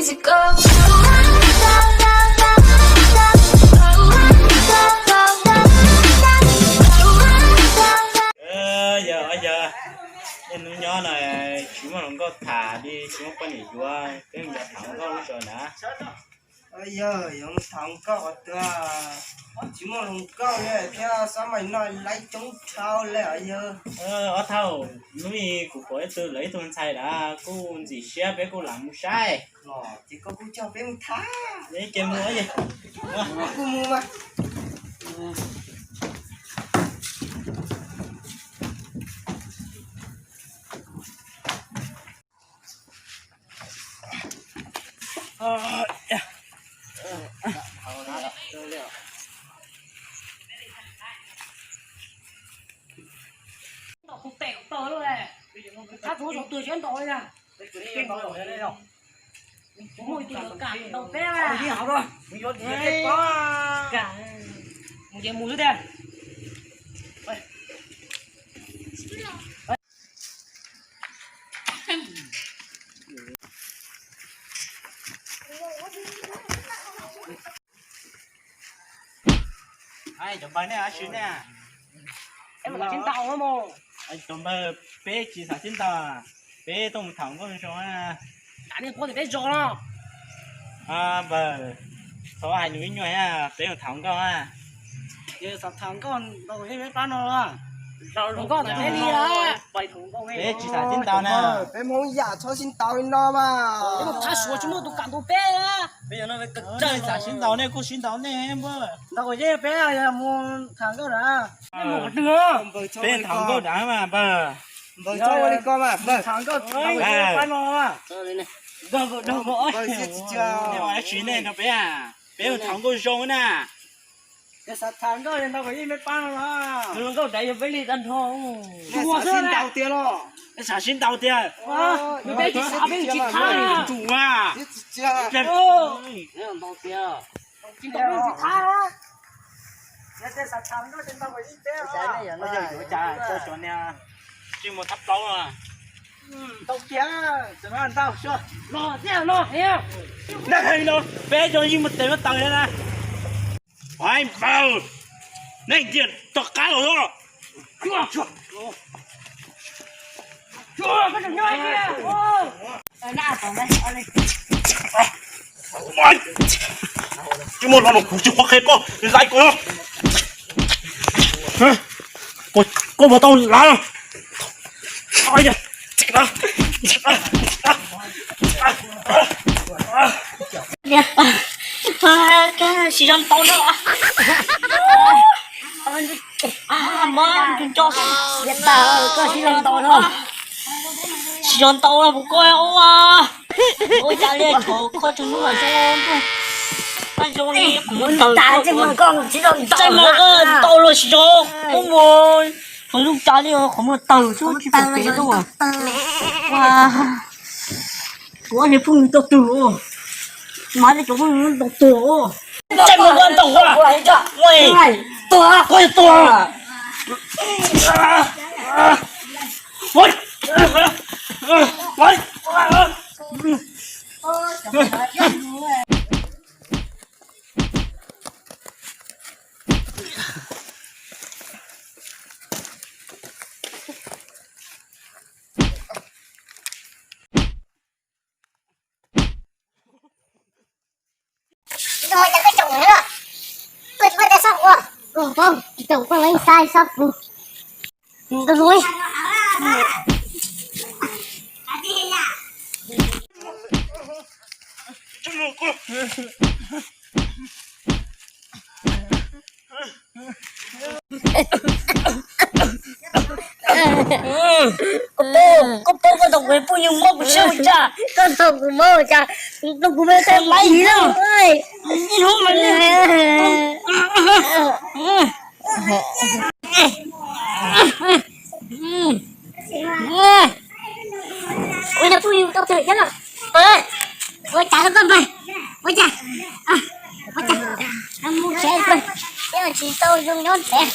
Yog, yog, hnub nyob no tsis muaj hluas nkauj tham li, tsis muaj poj niam yuav, peb mus tham hluas nkauj lub zos na. Yog, yuav mus tham hluas nkauj qhov twg? Tsis muaj hluas nkauj li thiab, xab mais no laib coob dhau li os yog. Ob thaum, hnub ib kuv pom ib tug lawv ib tug ntxhais lawm kuj ntxim siab, peb kuj lam mus saib. Ces koj kuj coj peb mus tham. Ces mus, kuj mus mas. Cov npawg, nej ua dab tsi ne? Cov npawg, peb tsis xav sib ntaus, peb tuaj mus tham nkauj zoo zoo. Peb zos no. Npawg, txhob hais nws ib nyuag, peb mus tham nkauj. Xav tham nkauj, peb pab no. Nkauj, peb li. Peb tsis xav sib ntaus na. Peb Hmoob yam txhob sib ntaus li no mas. Peb mus thab Suav tsis muaj tus kam ntaus peb. Peb xav sib ntaus nej kuj sib ntaus nej npawg. Ntaus yej peb mus tham nkauj na. Peb tham nkauj dav mas npawg. Npawg, tham nkauj, nej ua dab tsi nej nrog peb, peb mus tham nkauj zoo na. Xav tham nkauj, nkauj dav yog peb li tag nrho. Xav sib ntaus tiag los? Xav sib ntaus tiag. Peb tsis xav, peb tsis tham. Tsum a. Tsis muaj thab plaub. Ntau tiag, ntau xwb. Peb cov yeej mus tes mus taws na. Npawg, nej cia rov qab los. Tsis muaj lo los kuv tsis qhuab qhia koj, laiv koj. Koj puas tau laiv? Sib zog ntaus no. Mog, nco, koj sib zog ntaus no. Sib zog ntaus no puas koj ua, ua cas li, koj tsis hnub mas zoo, zoo li kuv muab taws, tsaij mog, koj ntaus los sib zog, koj mus, qhov zoo cas li, qhov muag taws xwb tsis pom kev rau. Ua, kuv ob niag phooj ywg tau twg, mas li cov phooj ywg tau tuag. Tsaij mog, koj ntaus, koj tuag, koj tuag. Koj pab, koj pab, koj tau kuv phooj ywg mob kuv siab ua cas? Koj tau kuv mob ua cas? Tau kuv me qe maib ib hnub mas li. Ua cas phooj ywg tau tawm thiab no? Ua cas koj npawg? Ua cas? Ua cas? Mus tsev, peb tsis tau zoo nyob tsev.